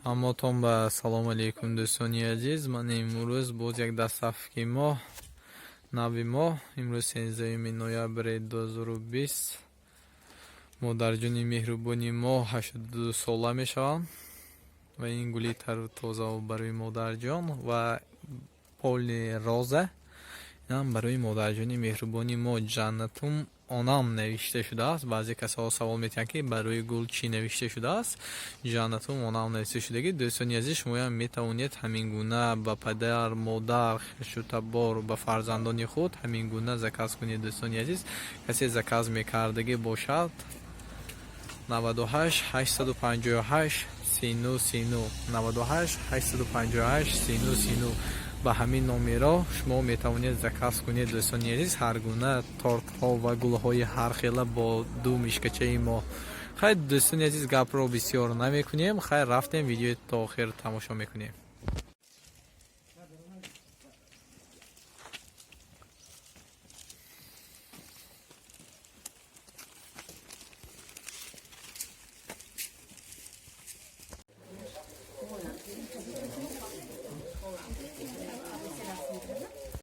Ҳаматон ба салому алейкум, дӯстони азиз. Ман имрӯз боз як доставки мо, нави мо. Имрӯз 13 ноябри 2020. Модарҷони меҳрубони мо 82 сола мешаванд ва ин гули тару тоза барои модарҷон ва полный роза, инам барои модарҷони меҳрубони мо. «Ҷаннатум онам» навишта шудааст. Баъзе касоҳо савол метиҳанд, ки барои гул чӣ навишта шудааст. «Ҷаннатум онам» навишта шудагӣ. Дӯстони азиз, шумоям метавонед ҳамин гуна ба падар, модар, хешу табор, ба фарзандони худ ҳамин гуна заказ кунед. Дӯстони азиз, касе заказ мекардагӣ бошад, 98 858 39 39, 98 858 39 39, ба ҳамин номеро шумо метавонед заказ кунед. Дӯстони азиз, ҳар гуна тортҳо ва гулҳои ҳархела бо ду мишкачаи мо. Хайр, дӯстони азиз, гапро бисёр намекунем. Хайр, рафтем, видеои то охир тамошо мекунем.